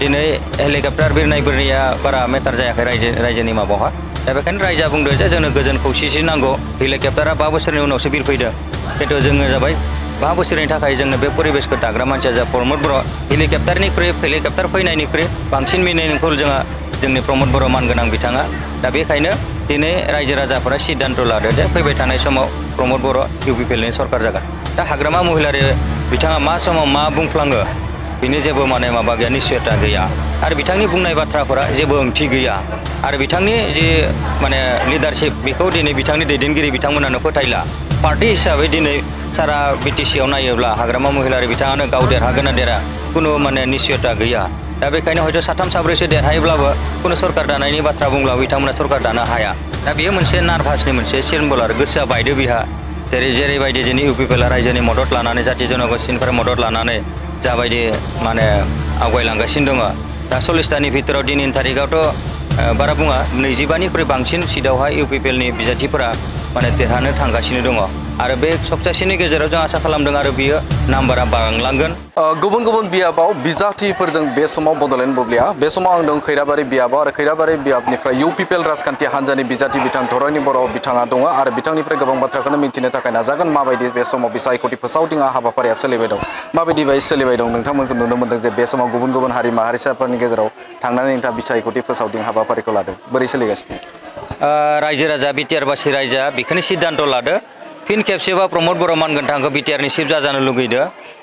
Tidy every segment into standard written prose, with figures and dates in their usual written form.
दिनै हेलिकप्टार बिरनायफोरनिया बारा मेटार जायाखै रायजोनि माबावहा दा बेखायनो रायजोआ बुंदों जे जोंनो गोजोन खौसेथि नांगौ हेलिकप्टारा 5 बोसोरनि उनावसो बिरफैदों खिन्थु जोङो जाबाय 5 बोसोरनि थाखाय जोंनो बे परिबेसखौ दाग्रा मानसिया जा प्रमद बर' हेलिकप्टार फैनायनिख्रुइ बांसिन मिनिंफुल जोंनि प्रमद बर' मानगोनां बिथाङा दा बेखायनो दिनै रायजो राजाफोरा सिद्धान्त लादो जे फैबाय थानाय समाव प्रमद बर' इउपिपिएलनि सरकार जागोन दा हाग्रामा महिलारि बिथाङा मा समाव मा बुंफ्लाङो बिनि जेबो माबा गैया निश्चयता गैया आरो बिथांनि बुंनाय बाथ्राफोरा जेबो ओंथि गैया आरो बिथांनि जि लिडारशिप बेखौ दिनै बिथांनि दैदेनगिरि बिथांमोनानो फोथायला पार्टी हिसाबै दिनै सारा बिटिसिआव नायोब्ला हाग्रामा महिलारि बिथाङानो गाव देरहागोन ना देरा कुनु निश्चयता गैया दा बेखायनो हयथ' साथाम साब्रैसो देरहायोब्लाबो कुनु सरकार दानायनि बाथ्रा बुंब्लाबो बिथांमोना सरकार दानो हाया दा बेयो मोनसे नार्भासनि मोनसे सिम्बल आरो गोसोआ बायदो बिहा जेरैबायदि जोंनि इउपिपिएलआ रायजोनि मदद लानानै जाथि जनगोष्ठीनिफ्राय मदद लानानै जाबायदि आवगायलांगासिनो दङ दा 40तानि भितराव दिनैनि थारिखआवथ' बारा बुङा 25निख्रुइ बांसिन सिटआवहाय इउपिपिएलनि बिजाथिफोरा देरहानो थांगासिनो दङ आरो बे सप्तासेनि गेजेराव जों आसा खालामदों आरो बियो नाम्बारा बांलांगोन गुबुन गुबुन बियाबाव बिजाथिफोरजों बे समाव बड'लेण्ड बुब्लिया बे समाव आं दं खैराबारि बियाबाव आरो खैराबारि बियाबनिफ्राय इउपिपिएल राजखान्थि हान्जानि बिजाथि बिथां धर'नि बर' बिथाङा दङ आरो बिथांनिफ्राय गोबां बाथ्राखौनो मिन्थिनो थाखाय नाजागोन माबायदि बे समाव बिसायख'थि फोसावदिङा हाबाफारिया सोलिबाय दं माबायदि बाय सोलिबाय दं नोंथांमोनखौ नुनो मोन्दों जे बे समाव गुबुन गुबुन हारि माहारिसाफोरनि गेजेराव थांनानै नोंथाङा बिसायख'थि फोसावदिं हाबाफारिखौ लादों बोरै सोलिगासिनो रायजो राजा बिटिआरबासि रायजोआ बेखौनो सिद्धान्त लादो फिन खेबसेबा प्रमद बर' मानगोनांखौ बिटिआरनि चिफ जाजानो लुगैदो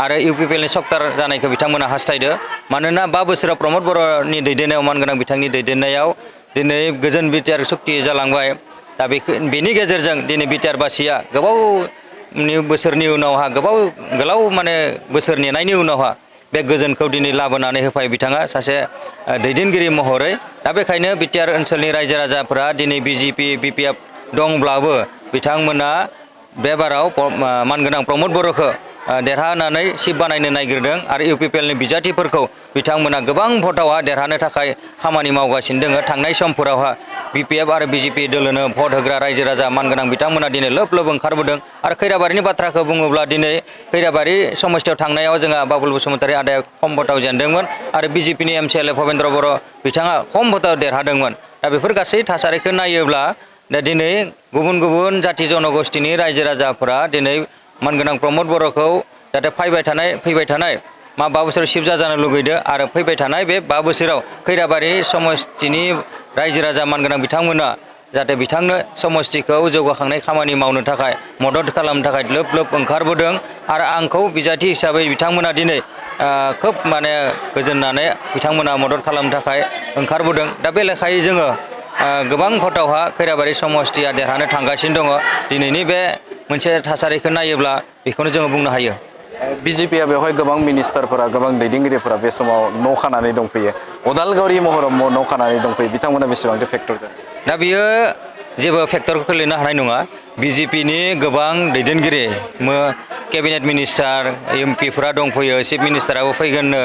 आरो इउपिपिएलनि सरकार जानायखौ बिथांमोना हास्थायदो मानोना 5 बोसोराव प्रमद बर'नि दैदेननायाव मानगोनां बिथांनि दैदेननायाव दिनै गोजोन बिटिआर सुक्ति जालांबाय दा बेनि गेजेरजों दिनै बिटिआरबासिया गोबाव बोसोरनि उनावहा गोलाव बोसोर नेनायनि उनावहा बे गोजोनखौ दिनै लाबोनानै होफायो बिथाङा सासे दैदेनगिरि महरै दा बेखायनो बिटिआर ओनसोलनि रायजो राजाफोरा दिनै बिजेपि बिपिएफ दंब्लाबो बिथांमोना बे बाराव मानगोनां प्रमद बर'खौ देरहानानै चिफ बानायनो नागिरदों आरो इउपिपिएलनि बिजाथिफोरखौ बिथांमोना गोबां भटआवहा देरहानो थाखाय खामानि मावगासिनो दङ थांनाय समफोरावहा बिपिएफ आरो बिजेपि दोलोनो भट होग्रा रायजो राजा मानगोनां बिथांमोना दिनै लोब लोब ओंखारबोदों आरो खैराबारिनि बाथ्राखौ बुङोब्ला दिनै खैराबारि समस्थियाव थांनायाव जोंहा बाबुल बसुमतारी आदाया खम भटआव जेनदोंमोन आरो बिजेपिनि एमसिएलए भबेन्द्र बर' बिथाङा खम भटआव देरहादोंमोन दा बेफोर गासै थासारिखौ नायोब्ला दा दिनै गुबुन गुबुन जाथि जनगोष्ठीनि रायजो राजाफोरा दिनै मानगोनां प्रमद बर'खौ जाहाथे फैबाय थानाय 5 बोसोर चिफ जानो लुगैदो आरो फैबाय थानाय बे 5 बोसोराव खैराबारि समस्थिनि रायजो राजा मानगोनां बिथांमोना जाहाथे बिथांनो समस्थिखौ जौगाखांनाय खामानि मावनो थाखाय मदद खालामनो थाखाय लोब लोब ओंखारबोदों आरो आंखौ बिजाथि हिसाबै बिथांमोना दिनै खोब गोजोननानै बिथांमोना मदद खालामनो थाखाय ओंखारबोदों दा बे लेखायै जोङो गोबां भटआवहा खैराबारि समस्थिया देरहानो थांगासिनो दङ दिनैनि बे मोनसे थासारिखौ नायोब्ला बेखौनो जोङो बुंनो हायो बिजेपिया बेवहाय गोबां मिनिस्टारफोरा गोबां दैदेनगिरिफोरा बे समाव न' खानानै दंफैयो अदालगुरि महराव न' खानानै दंफैयो बिथांमोना बेसेबांथो फेक्टर जादों दा बियो जेबो फेक्टरखौ खोलैनो हानाय नङा बिजेपिनि गोबां दैदेनगिरि केबिनेट मिनिस्टार एमपिफोरा दंफैयो चिफ मिनिस्टाराबो फैगोननो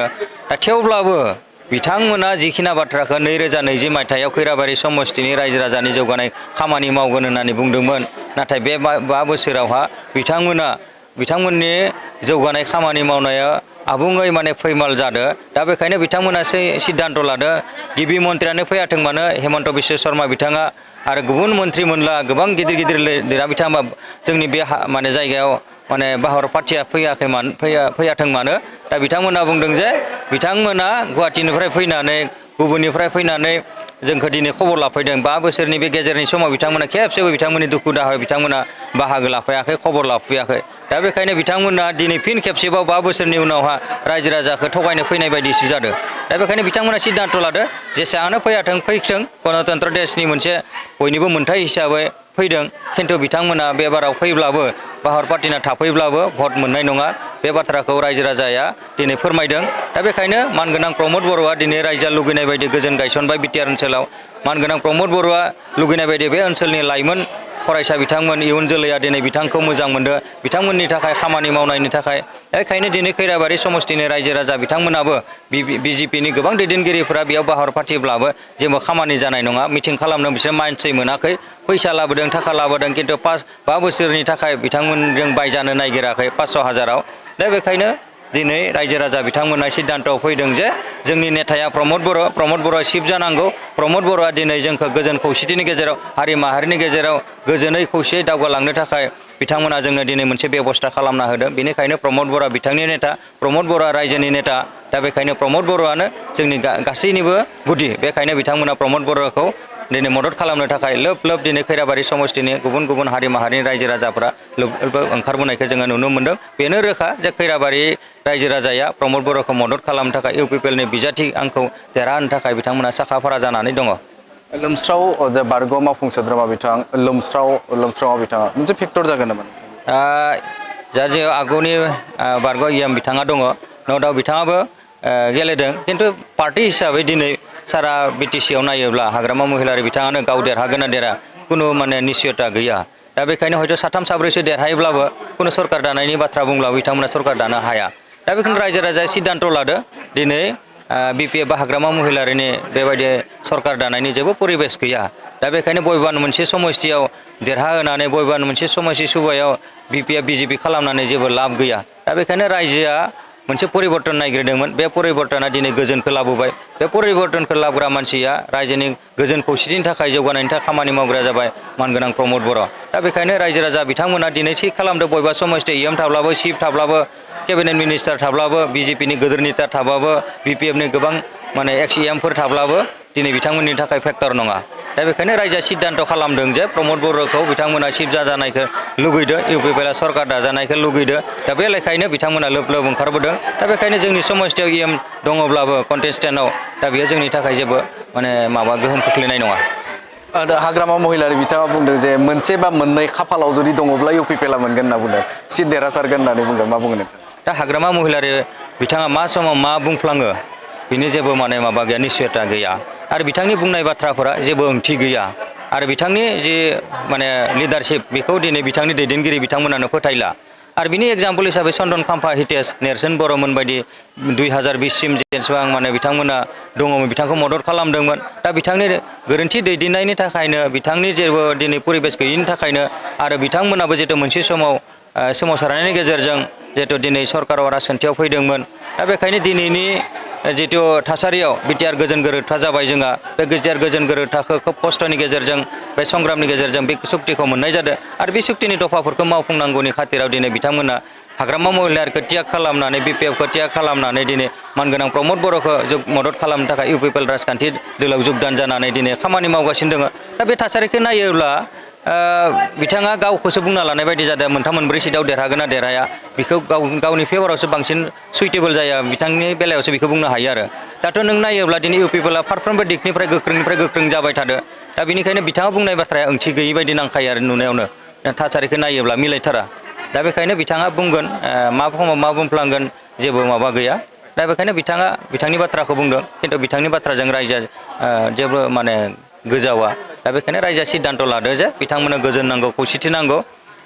दा थेवब्लाबो बिथांमोना जिखिना बाथ्राखौ 2020 मायथाइयाव खैराबारि समस्थिनि रायजो राजानि जौगानाय खामानि मावगोन होननानै बुंदोंमोन नाथाय बे 5 बोसोरावहा बिथांमोननि जौगानाय खामानि मावनाया आबुङै फैमाल जादों दा बेखायनो बिथांमोना सिद्धान्त लादो गिबि मन्थ्रियानो फैयाथों मानो हेमन्त बिश्व शर्मा बिथाङा आरो गुबुन मन्थ्रि मोनला गोबां गिदिर लिरा बिथाङा जोंनि बे जायगायाव बाहर पार्टिया फैयाथों मानो दा बिथांमोना बुंदों जे बिथांमोना गुवाहाटीनिफ्राय फैनानै गुबुननिफ्राय फैनानै जोंखौ दिनै खबर लाफैदों 5 बोसोरनि बे गेजेरनि समाव बिथांमोना खेबसेबो बिथांमोननि दुखु दाहायाव बिथांमोना बाहागो लाफैयाखै खबर लाफैयाखै दा बेखायनो बिथांमोना दिनै फिन खेबसेबाव 5 बोसोरनि उनावहा रायजो राजाखौ थगायनो फैनाय बायदिसो जादों दा बेखायनो बिथांमोना सिद्धान्त लादो जेसेबांनो फैथों गणतन्त्र देशनि मोनसे बयनिबो मोनथाय हिसाबै फैदों खिन्थु बिथांमोना बे बाराव फैब्लाबो बाहर पार्टिना थाफैब्लाबो भट मोननाय नङा बे बाथ्राखौ रायजो राजाया दिनै फोरमायदों दा बेखायनो मानगोनां प्रमद बर'आ दिनै रायजोआ लुगैनाय बायदि गोजोन गायसनबाय बिटिआर ओनसोलाव मानगोनां प्रमद बर'आ लुगैनाय बायदि बे ओनसोलनि लाइमोन फरायसा बिथांमोन इयुन जोलैया दिनै बिथांखौ मोजां मोनदों बिथांमोननि थाखाय खामानि मावनायनि थाखाय बेखायनो दिनै खैराबारि समस्थिनि रायजो राजा बिथांमोनाबो बिजेपिनि गोबां दैदेनगिरिफोरा बेयाव बाहर पार्टिब्लाबो जेबो खामानि जानाय नङा मिटिं खालामनो बिसोर मानसि मोनाखै फैसा लाबोदों थाखा लाबोदों खिन्थु 5 बोसोरनि थाखाय बिथांमोनजों बायजानो नागिराखै 500,000 दा बेखायनो दिनै रायजो राजा बिथांमोना सिद्धान्तआव फैदों जे जोंनि नेताया प्रमद बर'आ सिफ जानांगौ। प्रमद बर'आ दिनै जोंखौ गोजोन खौसेथिनि गेजेराव हारि माहारिनि गेजेराव गोजोनै खौसेयै दावगालांनो थाखाय बिथांमोना जोंनो दिनै मोनसे बेबस्था खालामना होदों। बेनिखायनो प्रमद बर'आ बिथांनि नेता, प्रमद बर'आ रायजोनि नेता। दा बेखायनो प्रमद बर'आनो जोंनि गासैनिबो गुदि। बेखायनो बिथांमोना प्रमद बर'खौ दिनै मदद खालामनो थाखाय लोब दिनै खैराबारि समस्तिनि गुबुन हारि माहारिनि रायजो राजाफ्रा लोब ओंखारबोनायखौ जोङो नुनो मोन्दों। बेनो रोखा जे खैराबारि रायजो राजाया प्रमद बर'खौ मदद खालामनो थाखाय इउपिपिएलनि बिजाथि आंखौ देरहाहोनो थाखाय बिथांमोना साखा फारा जानानै दङ। लोमस्राव जे बारग' मावफुं सोद्रोमा बिथां लोमस्राव बिथाङा मोनसे फेक्टर जागोन नामा? जा जे आगुनि बारग' बिथाङा दङ, न' दाउट बिथाङाबो गेलेदों। खिन्थु पार्टि हिसाबै दिनै सारा बिटिसिआव नायोब्ला हाग्रामा महिलारि बिथाङानो गाव देरहागोन ना देरहा खुनु माने निश्चयता गैया। दा बेखायनो हयथ' साथाम साब्रैसो देरहायोब्लाबो खुनु सरकार दानायनि बाथ्रा बुंब्लाबो बिथांमोना सरकार दानो हाया। दा बेखौनो रायजो राजाया सिद्धान्त लादो दिनै बिपिएफ बा हाग्रामा महिलारिनि बेबायदि सरकार दानायनि जेबो परिबेस गैया। दा बेखायनो बबेबा मोनसे समस्तियाव देरहाहोनानै बबेबा मोनसे समस्ति सुबायाव बिपिएफ बिजेपि खालामनानै जेबो लाब गैया। दा बेखायनो रायजोआ मोनसे परिबर्तन नागिरदोंमोन। बे परिबर्तना दिनै गोजोनखौ लाबोबाय। बे परिबर्तनखौ लाबोग्रा मानसिया रायजोनि गोजोन खौसेथिनि थाखाय जौगानायनि थाखाय खामानि मावग्रा जाबाय मानगोनां प्रमद बर'। दा बेखायनो रायजो राजा बिथांमोना दिनै थि खालामदों बबेबा समस्ति इएम थाब्लाबो चिफ थाब्लाबो केबिनेट मिनिस्टार थाब्लाबो बिजेपिनि गोदोर नेता थाब्लाबो बिपिएफनि गोबां माने एक्स इएमफोर थाब्लाबो दिनै बिथांमोननि थाखाय फेक्टर नङा। दा बेखायनो रायजोआ सिद्धान्त खालामदों जे प्रमद बर'खौ बिथांमोना चिफ जाजानायखौ लुगैदों, इउपिपिएलआ सरकार दाजानायखौ लुगैदों। दा बे लेखायैनो बिथांमोना लोब ओंखारबोदों। दा बेखायनो जोंनि समस्तियाव इएम दङब्लाबो कन्टेस्टेन्टआव दा बेयो जोंनि थाखाय जेबो माने गोहोम खोख्लैनाय नङा। हाग्रामा महिलारि बिथाङा बुंदों जे मोनसे बा मोननै खाफालाव जुदि दङब्ला इउपिपिएलआ मोनगोन होनना बुंदों, सिट देरहासारगोन होननानै बुंदों। मा बुंगोन नोंथां? दा हाग्रामा महिलारि बिथाङा मा समाव मा बुंफ्लाङो बिनि जेबो माने गैया, निश्चयता गैया। आरो बिथांनि बुंनाय बाथ्राफोरा जेबो ओंथि गैया। आरो बिथांनि जि माने लिडारशिप बेखौ दिनै बिथांनि दैदेनगिरि बिथांमोनानो फोथायला। आरो बिनि एग्जाम्पल हिसाबै चन्दन खाम्फा हितेश नेर्सोन बर'मोन बायदि 2020सिम जेसेबां माने बिथांमोना दङमोन बिथांखौ मदद खालामदोंमोन। दा बिथांनि गोरोन्थि दैदेननायनि थाखायनो बिथांनि जेबो दिनै परिबेस गैयिनि थाखायनो आरो बिथांमोनाबो जितु मोनसे समाव सोमावसारनायनि गेजेरजों जितु दिनै सरकाराव राजखान्थियाव फैदोंमोन। दा बेखायनो दिनैनि जितु थासारियाव बिटिआर गोजोन गोरोबथा जाबाय जोंहा। बे बिटिआर गोजोन गोरोबथाखौ खोब खस्थ'नि गेजेरजों बे संग्रामनि गेजेरजों बे सुक्तिखौ मोननाय जादों। आरो बे सुक्तिनि दफाफोरखौ मावफुंनांगौनि खाथिराव दिनै बिथांमोना हाग्रामा महिलारिखौ त्याग खालामनानै बिपिएफखौ त्याग खालामनानै दिनै मानगोनां प्रमद बर'खौ मदद खालामनो थाखाय इउपिपिएल राजखान्थि दोलोआव जगदान जानानै दिनै खामानि मावगासिनो दङ। दा बे थासारिखौ नायोब्ला बिथाङा गावखौसो बुंना लानाय बायदि जादों मोनथाम मोनब्रै सिटआव देरहागोन ना देरहाया बेखौ गावनि फेभरावसो बांसिन सुइटेबल जाया बिथांनि बेलायावसो बेखौ बुंनो हायो। आरो दाथ' नों नायोब्ला दिनै इउपिपिएलआ फारफ्रोमबो दिगनिफ्राय गोख्रों जाबाय थादों। दा बेनिखायनो बिथाङा बुंनाय बाथ्राया ओंथि गैयि बायदि नांखायो आरो नुनायावनो थासारिखौ नायोब्ला मिलायथारा। दा बेखायनो बिथाङा बुंगोन मा समाव मा बुंफ्लांगोन जेबो गैया। दा बेखायनो बिथाङा बिथांनि बाथ्राखौ बुंदों, खिन्थु बिथांनि बाथ्राजों रायजोआ जेबो गोजावा। दा बेखायनो रायजोआ सिद्धान्त लादो जे बिथांमोननो गोजोन नांगौ, खौसेथि नांगौ।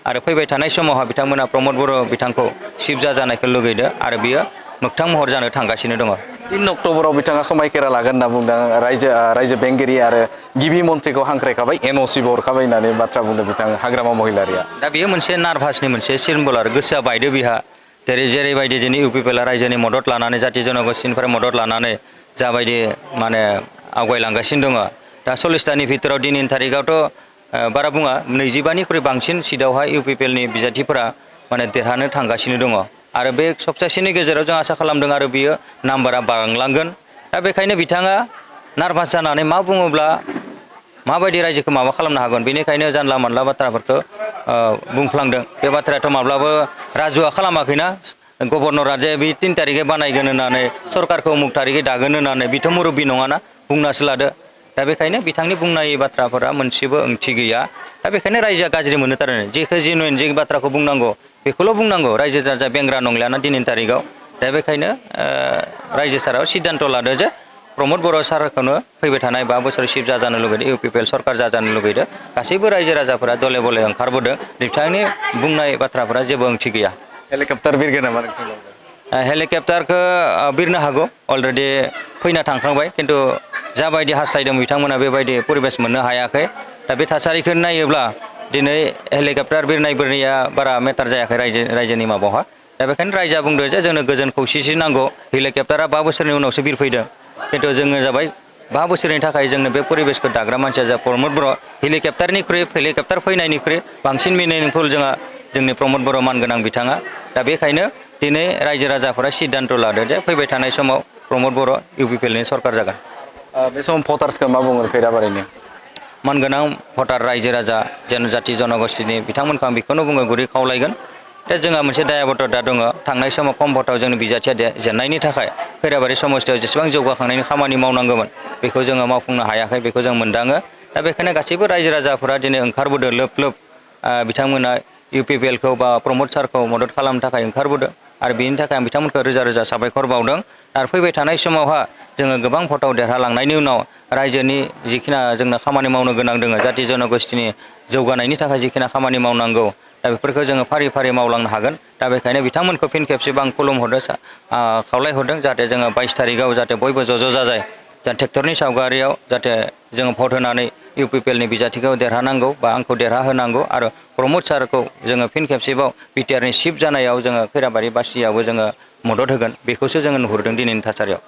आरो फैबाय थानाय समावहा बिथांमोना प्रमद बर' बिथांखौ चिफ जाजानायखौ लुगैदो आरो बियो मोगथां महर जानो थांगासिनो दङ। 3 अक्ट'बराव बिथाङा समायखेरा लागोन होनना बुंदों। रायजो बेंगिरि आरो गिबि मन्थ्रिखौ हांख्रायखाबाय, एनअसिबो हरखाबाय होननानै बाथ्रा बुंदों बिथां हाग्रामा महिलारिया। दा बेयो मोनसे नार्भासनि मोनसे सिम्बल आरो गोसोआ बायदो बिहा। जेरैबायदि दिनै इउपिपिएलआ रायजोनि मदद लानानै जाथि जनगोष्ठीनिफ्राय मदद लानानै जाबायदि आवगायलांगासिनो दङ। दा 40थानि भितराव दिनैनि थारिखआवथ' बारा बुङा 25निख्रुइ बांसिन सिटआवहाय इउपिपिएलनि बिजाथिफोरा देरहानो थांगासिनो दङ। आरो बे सप्तासेनि गेजेराव जों आसा खालामदों आरो बियो नाम्बारा बांलांगोन। दा बेखायनो बिथाङा नार्भास जानानै मा बुङोब्ला माबायदि रायजोखौ खालामनो हागोन बेनिखायनो जानला मानला बाथ्राफोरखौ बुंफ्लांदों। बे बाथ्रायाथ' माब्लाबो राजुआ खालामाखैना। गभर्नरा जे बे 3 तारिखै बानायगोन होननानै सरकारखौ उमुक तारिखै दागोन होननानै बेथ' मुरब्बि नङाना, बुंनासो लादो। दा बेखायनो बिथांनि बुंनाय बाथ्राफोरा मोनसेबो ओंथि गैया। दा बेखायनो रायजोआ गाज्रि मोनो थारैनो। जेखौ जेनुइन जे बाथ्राखौ बुंनांगौ बेखौल' बुंनांगौ। रायजो राजा बेंग्रा नंलियाना दिनैनि तारिखआव। दा बेखायनो रायजो साराव सिद्धान्त लादो जे प्रमद बर' सारखौनो फैबाय थानाय 5 बोसोर चिफ जाजानो लुगैदों, इउपिपिएल सरकार जाजानो लुगैदों। गासैबो रायजो राजाफोरा दले बले ओंखारबोदों। बिथांनि बुंनाय बाथ्राफोरा जेबो ओंथि गैया। हेलिकप्टार बिरगोन नामा नोंथां? हेलिकप्टारखौ बिरनो हागौ, अलरेडि फैना थांखांबाय। खिन्थु जाबायदि हास्थायदों बिथांमोना बेबायदि परिबेस मोननो हायाखै। दा बे थासारिखौ नायोब्ला दिनै हेलिकप्टार बिरनाया बारा मेटार जायाखै रायजोनि माबायावहा। दा बेखायनो रायजोआ बुंदों जे जोंनो गोजोन खौसेथि नांगौ हेलिकप्टारा 5 बोसोरनि उनावसो बिरफैदों खिन्थु जोङो जाबाय 5 बोसोरनि थाखाय जोंनो बे परिबेसखौ दाग्रा मानसिया जा प्रमद बर' हेलिकप्टार फैनायनिख्रुइ बांसिन मिनिंफुल जोंनि प्रमद बर' मानगोनां बिथाङा दा बेखायनो दिनै रायजो राजाफोरा सिद्धान्त लादो जे फैबाय थानाय समाव प्रमद बर' इउपिपिएलनि सरकार जागोन। बे समाव भटार्सखौ मा बुङो खैराबारिनि मानगोनां भटार रायजो राजा जनजाति जनगोष्ठीनि बिथांमोनखौ आं बेखौनो बुङो गुरै खावलायगोन दा जोंहा मोनसे दायाबद्धता दङ थांनाय समाव खम भटाव जोंनि बिजाथिया जेननायनि थाखाय खैराबारि समस्थियाव जेसेबां जौगाखांनायनि खामानि मावनांगौमोन बेखौ जोङो मावफुंनो हायाखै बेखौ जों मोनदाङो दा बेखायनो गासैबो रायजो राजाफोरा दिनै ओंखारबोदों लोब लोब बिथांमोना इउपिपिएलखौ बा प्रमद सारखौ मदद खालामनो थाखाय ओंखारबोदों आरो बेनि थाखाय आं बिथांमोनखौ रोजा रोजा साबायखर बावदों आरो फैबाय थानाय समावहा जोङो गोबां भटाव देरहालांनायनि उनाव रायजोनि जिखिना जोंनो खामानि मावनो गोनां दङ जाति जनगोष्ठीनि जौगानायनि थाखाय जिखिना खामानि मावनांगौ दा बेफोरखौ जोङो फारि फारि मावलांनो हागोन दा बेखायनो बिथांमोनखौ फिन खेबसेबो आं खुलुमहरदों खावलायहरदों जाहाथे जोङो 22 तारिखआव जाहाथे बयबो ज' जाजाय जा ट्रेक्टरनि सावगारियाव जाहाथे जोङो भट होनानै इउपिपिएलनि बिजाथिखौ देरहानांगौ बा आंखौ देरहाहोनांगौ आरो प्रमद सारखौ जोङो फिन खेबसेबाव बिटिआरनि चिफ जानायाव जोङो खैराबारि बासियावबो जोङो मदद होगोन बेखौसो जोङो नुहुरदों दिनैनि थासारियाव।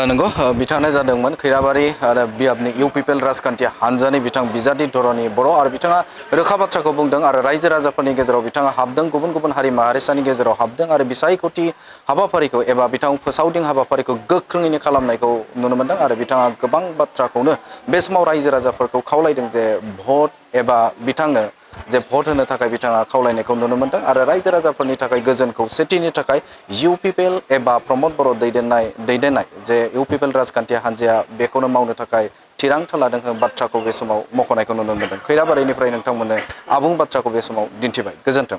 नंगौ बिथाङा जादोंमोन खैराबारि आरो बियाबनि इउपिपिएल राजखान्थि हानजानि बिथां बिजाथि धरनि बर' आरो बिथाङा रोखा बाथ्राखौ बुंदों आरो रायजो राजाफोरनि गेजेराव बिथाङा हाबदों गुबुन गुबुन हारि माहारिसानि गेजेराव हाबदों आरो बिसायख'थि हाबाफारिखौ एबा बिथां फोसावदिं हाबाफारिखौ गोख्रोङैनो खालामनायखौ नुनो मोनदों आरो बिथाङा गोबां बाथ्राखौनो बे समाव रायजो राजाफोरखौ खावलायदों जे भट एबा बिथांनो जे भट होनो थाखाय बिथाङा खावलायनायखौ नुनो मोनदों आरो रायजो राजाफोरनि थाखाय गोजोन खौसेथिनि थाखाय इउपिपिएल एबा प्रमद बर' दैदेननाय जे इउपिपिएल राजखान्थि हान्जाया बेखौनो मावनो थाखाय थिरांथा लादों बाथ्राखौ बे समाव मख'नायखौ नुनो मोनदों खैराबारिनिफ्राय नोंथांमोननो आबुं बाथ्राखौ बे समाव दिन्थिबाय गोजोन्थों।